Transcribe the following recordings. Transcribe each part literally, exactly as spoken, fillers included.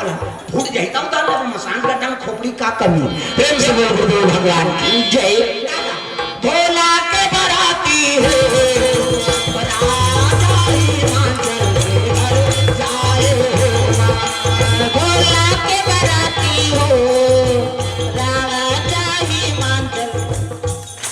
फूट जाही तब दादा मसान का डंग खोपड़ी का कमी। प्रेम से बोल गुरुदेव भगवान की जय। भोला के बराती हो, राजा हिमाचल में हर जाए हो। भोला के बराती हो, राजा हिमाचल।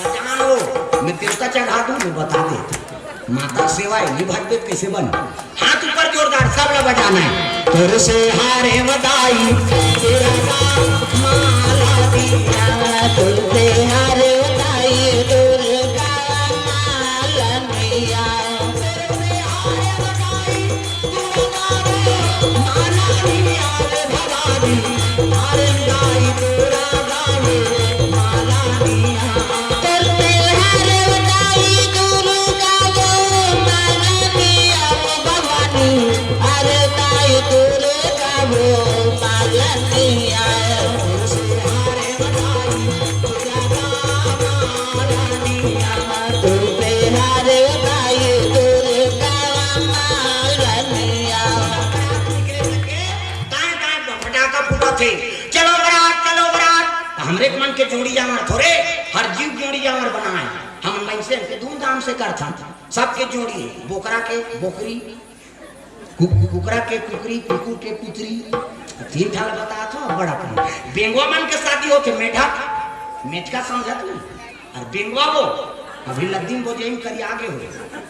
बजान हो, मैं देवता चढ़ा दूं, मैं बता दे। माता सेवा है, नहीं भजबे कैसे बन? हाथ ऊपर जोरदार, सब ला बजाना है। तुर से हारे वदाई, तेरा माला दिया, तुर से हारे वदाई, दुर्गा माला दिया। तुर से हारे वदाई, दुर्गा माला दिया रे भवानी, हारे वदाई, दुर्गा माला दिया। तुर से हारे वदाई, दुर्गा माला दिया रे भवानी, हारे वदाई, दुर्गा माला दिया। तुर से हारे वदाई, दुर्गा माला दिया। तुर से हारे वदाई, दुर्गा माला दिया। दाएं दाएं फटाका फूटत हे, चलो बरात, चलो बरात। हमरे मन के जोड़ी जावत थोरे, हर जीव जोड़ी जावत बनाए। हम मनसे के धूमधाम से करथन, सबके जोड़ी हे, बोकरा के बोकरी, कु-, कुकरा के कुकरी, कुकुर के कुतरी, तीन ठा ल बतात हो, बड़ा कम। बेंगवा मन के शादी होथे मेढक, मेचका समझत नहीं। अउ बेंगवा वो, अभी लद्दीन बोजई म करिया गे हो।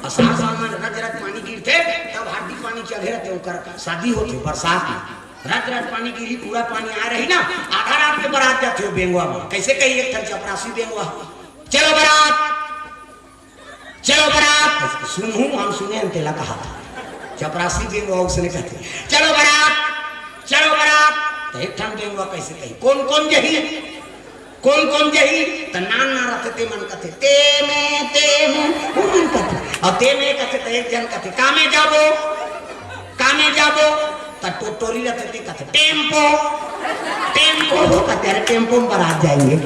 असार सावन रज रज पानी गिरथे, तब हड्डी पानी चढ़े रहथे, ओकर शादी होथे बरसात में। रज रज पानी गिरी, पूरा पानी आए रही ना, आधा रात के बरात जाथे हो बेंगवा में। कैसे कही एक ठन चपरासी बेंगवा, "चलो बरात, चलो बरात।" सुनहूं, हम सुने हन, तेला कहा था। चपरासी बेंगवा उसने कहते, "चलो बरात, चलो बरात।" तो एक ठन बेंगवा कैसे कही, "कोन कोन जही?" कोन कोन जही? त नान नान रथे ते मन कथे, "ते में, ते में।" वो मन कथे। अउ ते में कथे त एक झन कथे, "का में जाबो? का में जाबो?" त टोटोरी रथे ते कथे, "टेम्पो, टेम्पो।" वो कथे, "अरे टेम्पो में बरात जाएंगे।"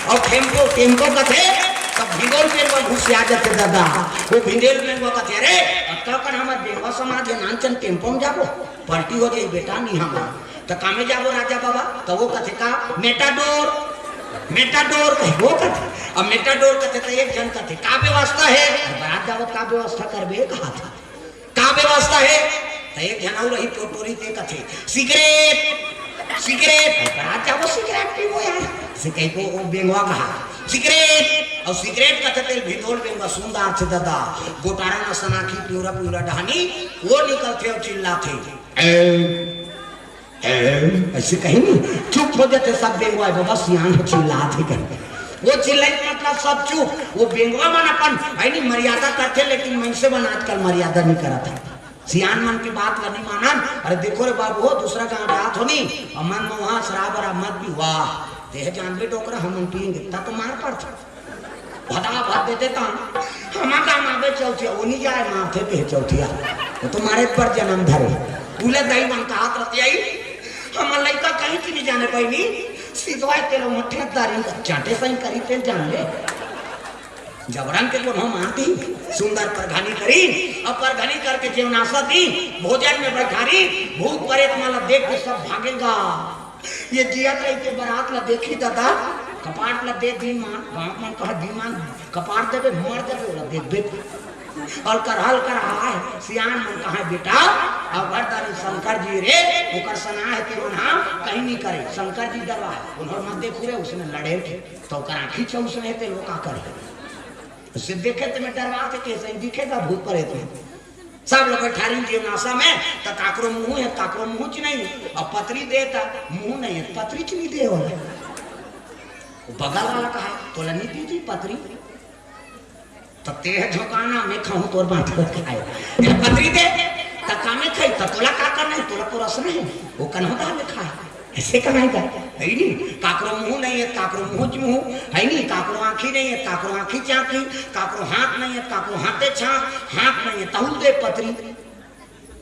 अउ टेम्पो, टेम्पो कथे, त भिंडोल में वो घुसिया जाथे दादा। वो भिंडोल में वो कथे, "अरे, अब तो कर हमर बेंगवा समाज हे, नानचन टेम्पो में जाबो, पलटी हो जाई बेटा, नहीं हम।" त का में जाबो राजा बाबा? त वो कथे का, "मेटाडोर, मेटाडोर," कहे वो कथे। अब मेटाडोर कथे त एक झन कथे, "का व्यवस्था हे?" अरे बरात जावत का व्यवस्था करबे कहा था। "का व्यवस्था हे?" त एक झन अउ रही टोटोरी ते कथे, "सिगरेट, सिगरेट।" अरे बरात जावो सिगरेट पीबो यार। से कही को वो बेंगवा कहा, "सिगरेट।" अउ सिगरेट कथे तेल भिंडोल बेंगवा सुंदर थे दादा, गोटारा न सनाखी पिवरा पिवरा डहानी, वो निकलथे अउ चिल्लाथे, "ए, ए, ऐसे कहीं नहीं, चुप हो जाथे सब बेंगवा, बाबा सियान हे चिल्लात हे कहीं।" वो चिल्लाई के मतलब सब चुप। वो बेंगवा मन अपन, भाई नहीं, मर्यादा करथे, लेकिन मनसे मन आजकल मर्यादा नहीं करत हे। सियान मन के बात ला नहीं मानन। अरे देखो रे बाबू हो, दूसरा गांव जात हो नहीं, अउ मन में वहां शराब वराब मत पी, वाह, तेह जानबे डोकरा, हमन पियेंगे, तब तो मार पड़थे। भदा भद दे देता हूँ। हमर काम आबे चौथिया, वो नहीं जाए माथे पे चौथिया। वो तो मारे पर जन्म धरे। उले दाई मन का हाथ रहती आई। हमर लइका कहीं की नहीं जाने पाई नहीं। सिधवाए तेलो मठे दारी का चाटे सही करी ते जान ले। जबरन के कोनो मानती। सुंदर परघानी करी। अब परघानी करके जेवनासा दी। भोजन में बैठारी। भूत प्रेत माला देख के सब भागेगा। ये जियत रही के बरात ला देखी दादा, कपाट ला दे दीमान, गांव मन कहा दीमान, कपाट देबे, मर देबे, ओला देखबे। अउ कर हल कर आए, सियान मन कहा बेटा, अउ घरदारी शंकर जी रे, ओकर सना हे ते मन हा कहीं नहीं करे, शंकर जी डरवाए, उन्होंने मत देखू रे, उसने लड़े थे, तो ओकर आँखी चौसने ते लोग का करे। उससे देखे ते में डरवा के कैसे दिखेगा भूत प्रेत में। सब लोग बैठारी जेवनासा में, त काकरो मुंह हे, काकरो मुंह च नहीं हे। अब पतरी दे, त मुंह नहीं हे, पतरी च नहीं दे होला। वो बगल वाला कहा, "तोला नहीं दी जी पतरी?" त तेह झोंकाना, "मैं खाऊं तोर बांट के खाए।" ये पतरी दे, त का में खाई, त तोला का करना हे, तोला परसना हे, वो कन्हो दाल में खाए। ऐसे कमाई का? है नी? काकरो मुंह नहीं हे, काकरो मुंह च मुंह, है नी? काकरो आँखी नहीं हे, काकरो आँखी च आँखी, काकरो हाथ नहीं हे, काकरो हाथे च हाथ, हाथ नहीं हे, तहुल दे पतरी,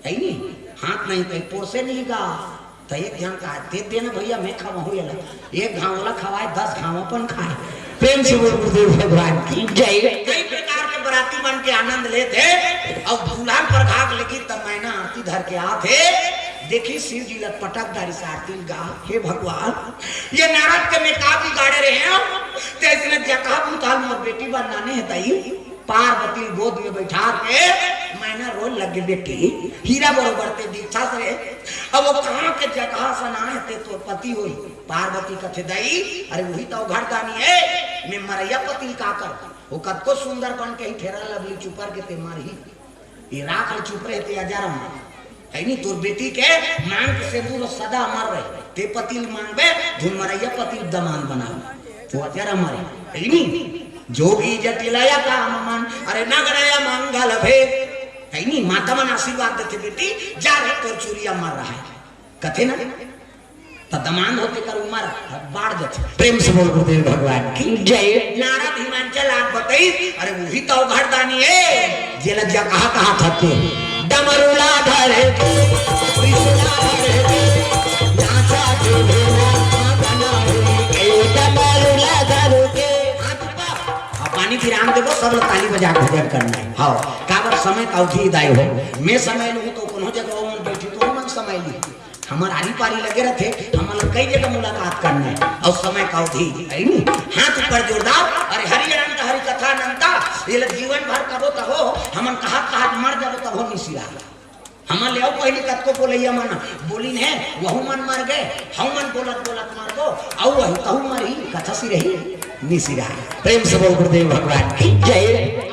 है नी? हाथ नहीं हे, पोरसे नहीं गा, त एक ध्यान का दे देना भैया, मैं खवाहूँ ये ला। एक घाव वाला खवाए, दस घाव अपन खाए। प्रेम से बोल गुरुदेव भगवान की जय। कई प्रकार के बराती मन के आनंद लेत हे, अउ दुल्हन पर घाघ लगी त मैना आरती धर के आत हे। देखी शिव जी ला पटक डारिस आरती गा, हे भगवान, ये नारद के मैं का बिगाड़े रहे हंव, ते अइसने जगह बुता ल मोर बेटी बर लाने हे दई, पार्वती गोद में बइठा के मैना रोए लगे बेटी, हीरा बरोबर ते दिखथस रे। अब वो कहाँ के जगह असन आय ते तोर पति होही। पार्वती कथे दई, अरे उही त अवघड़ दानी हे, मैं मरइया पति ल का करंव, वो कतको सुंदर बन के ही Fair and Lovely चुपर के ते मरही। ये राख ल चुप रहे ते अजर अमर। हे नी, तोर बेटी के मांग के सिंदूर सदा अमर रहे। ते पति ल मांगबे, धुन मरइया पति ल दमांद बनाबे। वो अजर अमर हे। हे नी, जोगी जटिलया काम मन, अरे नगरया मंगल भे। हे नी, माता मन आशीर्वाद देथे, बेटी, जा रे, तोर चुरिया अमर रहे। कथे ना, त दमांद होथे तेकर उमर बाढ़ जथे। प्रेम से बोल गुरुदेव भगवान की जय। नारद हिमांचल आके बतइस, अरे उही त अवघड़ दानी हे, जेला जगह कहा कहा थते। डमरू ला धरे, त्रिशूल ला धरे, नाचा के भेला साधना हे। ए डमरू ला धरे के। हाथ ऊपर। अब पानी विराम देबो, सब लोग ताली बजा के भजन करना हे। हाँ, काबर समय का अवधि दाई हो। मैं समय लूँ तो कोनो जगह वो मन बैठी तो मन समय ली। हमर आरी पारी लगे रथे, हमन ल कई जगह मुलाकात करना हे, अउ समय का अवधि, हे नी? हाथ ऊपर जोरदार, अरे हरि अनंत हरि कथा अनंता, ये ल जीवन भर कबो तहो, हमन कहत कहत मर जाबो तभो निसिरा। हमन ले अउ पहिली कतको बोलइया मन बोलिन हे, वहू मन मर गे, हऊ मन बोलत बोलत मरबो, अउ वही तहू मरही, कथा सिरही निसिरा। प्रेम से बोल गुरुदेव भगवान की जय।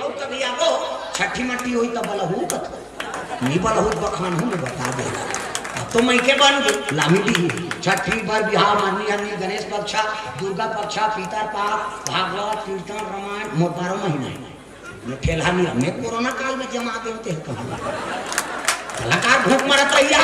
अउ कभी आबो, छठी मट्टी होई तब बलहू कतको। नी बलहूत बखान हूँ, मैं बता दे। अब तो मैं के बन गई, लामी दी। छठी बर बिहाव, मरनी हरनी, गणेश पक्षा, दुर्गा पक्षा, पितर पाख, भागवत, कीर्तन, रामायण, मोर बारह महीना हे। मैं ठेलहा नहीं, मैं कोरोना काल में जमा दे होते हैं कहाँ। कलाकार भूख मरत रहिया।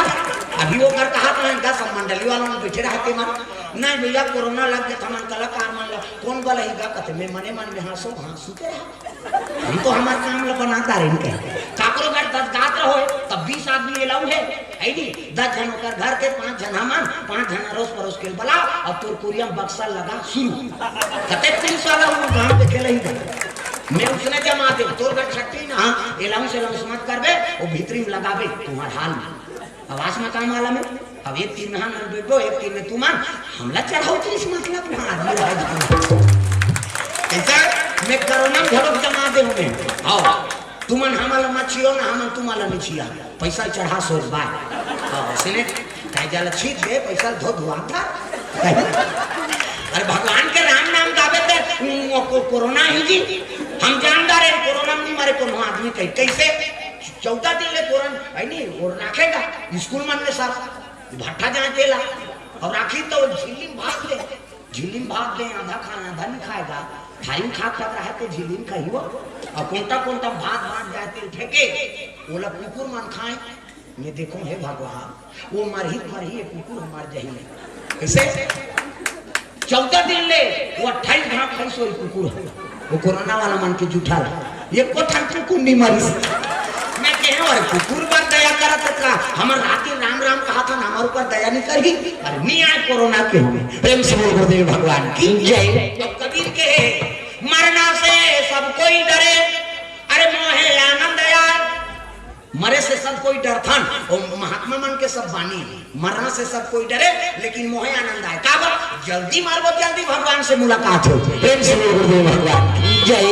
अभी वो कर कहा था, इनका सब मंडली वाला में बैठे रहते मन। नहीं भैया, कोरोना लग गया था, मन कलाकार मन लग, कौन बोला ही गा कथे, मैं मने मन में हंसो, हाँ, सुते रहा। हम तो हमार काम ल बनाता रहे इनके। काकरो घर दस गात रहो, तब बीस आदमी allow हे, हे नी? दस झन ओकर घर के, पांच झन हमन, पांच झन अरोस परोस के बला, अउ तोर कुरिया में बक्सा लगा शुरू। कते पुलिस वाला वो गांव के खेले ही। मैं उसने जमा दे, तोर घर छट्टी ना, allow से allow मत करबे, वो भीतरी में लगाबे, तुम्हार हाल में। आवास में काम वाला में, अब एक तीन नहा नल बेटो, एक तीन में तुमन, हमला चढ़ाओ तो इस मतलब ना आदमी रहे जाओ। ऐसा मैं कोरोना में घरों जमा दे हूँ मैं। आओ, तुमन हमला मत छियो ना, हमन तुम्हाला नहीं छिया। पैसा चढ़ा सोच बाय। हाँ, सिने, कह जाला छीत गए, पैसा धो धुआ था। अरे भगवान के राम नाम गावे थे, वो को-, कोरोना ही जी। हम जानदार है, कोरोना में नहीं मरे कोनो आदमी कहीं। कैसे? चौदह दिन ले कोरन, हे नी, वो राखेगा, स्कूल मन में सब भट्ठा जाए तेला, अउ राखी तो झिल्ली में भाग ले, झिल्ली में भाग ले, आधा खाए, आधा नहीं खाएगा, थारी में खात खात रहे तो झिल्ली में खाई वो, अउ कोंटा कोंटा भाग भाग जाए तेल फेंके, ओला कुकुर मन खाए। मैं देखो, हे भगवान, वो मरही मरही, ये कुकुर हमार जही नहीं। कैसे? चौदह दिन ले वो अट्ठाईस घाट खाई सोई कुकुर हे। वो कोरोना वाला मन के जूठा ला। ये कोठन कुकुर नहीं मारिस। मैं कहे, "अरे कुकुर बर दया करत हे का? हमर राती राम राम कहा था ना, हमर ऊपर दया नहीं करी।" अरे नहीं आए कोरोना के हुए। प्रेम से बोल गुरुदेव भगवान की जय। अब कबीर के हे, "मरना से सब कोई डरे, अरे मोहे आनंद आए।" मरे से सब कोई डरथन, ओ महात्मा मन के सब बानी हे, मरना से सब कोई डरे, लेकिन मोहे आनंद आए। काबर? जल्दी मरबो, जल्दी भगवान से मुलाकात हो। प्रेम से बोल गुरुदेव भगवान की जय।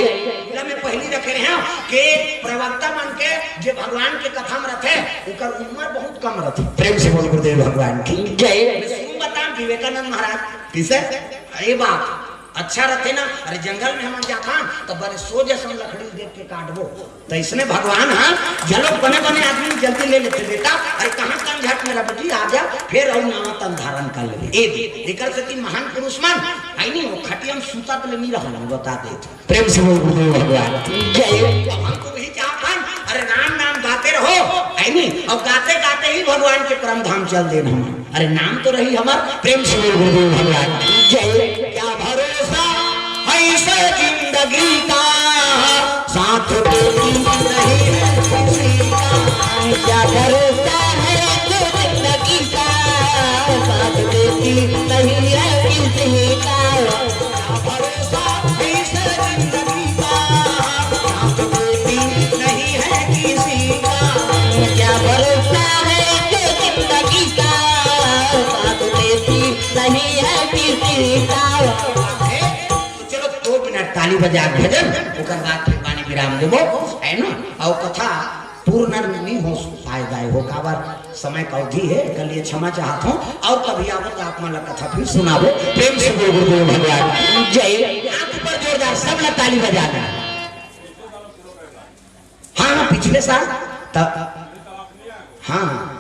इला मैं पहली रखे रहे हूँ कि प्रवक्ता मन के जे भगवान के कथा में रथे, ओकर उम्र बहुत कम रथे। प्रेम से बोल गुरुदेव भगवान की जय। मैं शुरू बताऊं विवेकानंद महाराज, ठीक है? ये बात अच्छा रथे ना, अरे जंगल में हमन जाथन, त बने सोझ असन लकड़ी देख के काटबो। त इसने भगवान, हाँ, झलक बने बने आदमी जल्दी ले लेथे बेटा, अरे कहाँ तन झट मेरा बेटी, आ जा, फिर अउ नवा तन धारण कर लेबे। ए, एकर सेती महान पुरुष मन, हे नी, वो खटिया में सूतत ले नहीं रहन, बता दे। प्रेम से बोल गुरुदेव भगवान की जय। अब हम तो वही चाहत हन, अरे राम नाम गाते रहो, हे नी, अउ गाते गाते ही भगवान के परम धाम चल देन हम। अरे नाम तो रही हमर। प्रेम से बोल गुरुदेव भगवान की जय। क्या भरोसा है इस जिंदगी का, साथ देती नहीं है किसी का। क्या भरोसा है इस जिंदगी का, साथ देती नहीं है किसी का। क्या भरोसा है इस जिंदगी का, साथ देती नहीं है किसी का। क्या भरोसा है इस जिंदगी तो चलो, दो मिनट ताली बजा के भजन, ओकर बाद फिर बानी विराम देबो, है ना? और कथा पूर्ण नहीं हो पाए दाई हो, काबर समय का अवधि है, एकर लिए क्षमा चाहत हूँ। और कभी आवत आप मन ला कथा फिर सुनाबो। प्रेम से बोल गुरुदेव भगवान जय। हाथ ऊपर जोरदार, सब ला ताली बजाना। हाँ, हाँ, पिछले साल त-, हाँ, हाँ।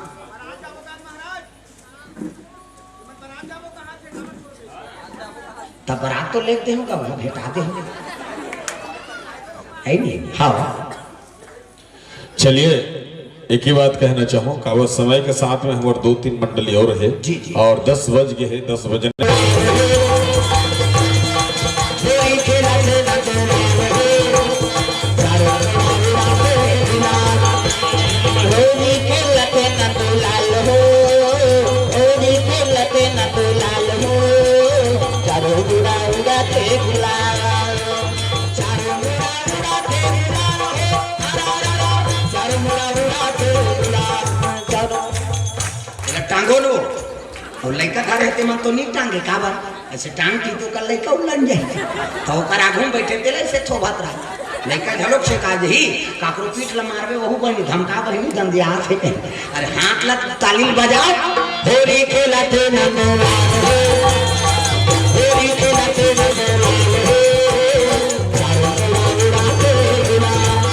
तब बारात तो लेते हो, कब भेटा दे हो, है नहीं? हाँ। चलिए, एक ही बात कहना चाहूँ, काबर समय के साथ में हमारे दो तीन मंडली और है। जी, जी। और दस बज गए हैं, दस बजने एला टांगो लो। अउ लइका खड़े हे, ते मन तो नी टांगे, काबर? अइसे टांग दी तो कल लइका उलन जाही। त ओकर आगू में बइठे, तेला अइसे थोभत रहा। लइका घलोक सेका जही, काकरो पीठ ला मारबे, वहू बनी धमका बहिनी दंदिया से कहीं। अरे हाथ ला ताली बजाओ। होरी खेलत नंदलाल हो, होरी खेलत नंदलाल हो, चारों ओर उड़ाते गुलाल।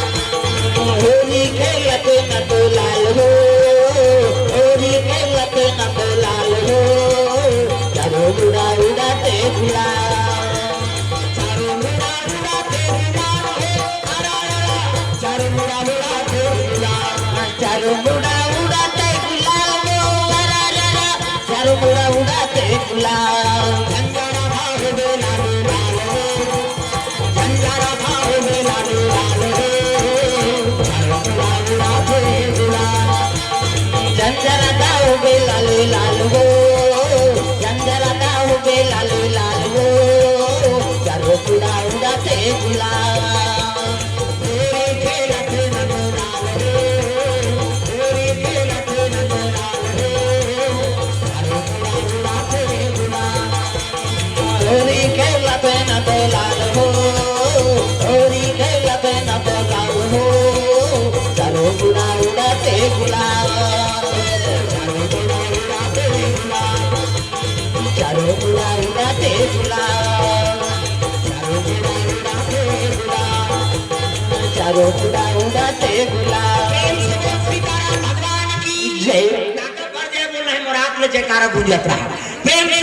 होली खेलत नंदलाल हो, होली खेलत नंदलाल हो, चारों मुड़ा उड़ाते गुलाल। चारों मुड़ा उड़ाते गुलाल हो, अरा रा रा। चारों मुड़ा उड़ाते गुलाल, चारों मुड़ा उड़ाते गुलाल हो, अरा रा रा। चारों मुड़ा उड़ाते गुलाल। झंझरा भाव बेला गुलाल हो। झंझरा भाव बेला गुलाल हो, चारों मुड़ा उड़ाते गुलाल। झंझरा भाव बेला गुलाल हो, झंझरा भाव बेला गुलाल हो, चारों मुड़ा उड़ाते गुलाल। होरी खेलत नंदलाल हो, होरी खेलत नंदलाल हो, चारों मुड़ा उड़ाते गुलाल। होरी खेलत नंदलाल हो, होरी खेलत नंदलाल हो, चारों मुड़ा उड़ाते गुलाल। चारों मुड़ा उड़ाते गुलाल। चारों मुड़ा उड़ाते गुलाल। चारों मुड़ा उड़ाते गुलाल। चारों मुड़ा उड़ाते गुलाल। प्रेम से बोल सीताराम भगवान की जय। ताकत भर जय बोल रहे, मोर हाथ में जयकारा गूंजत रहा। प्रेम से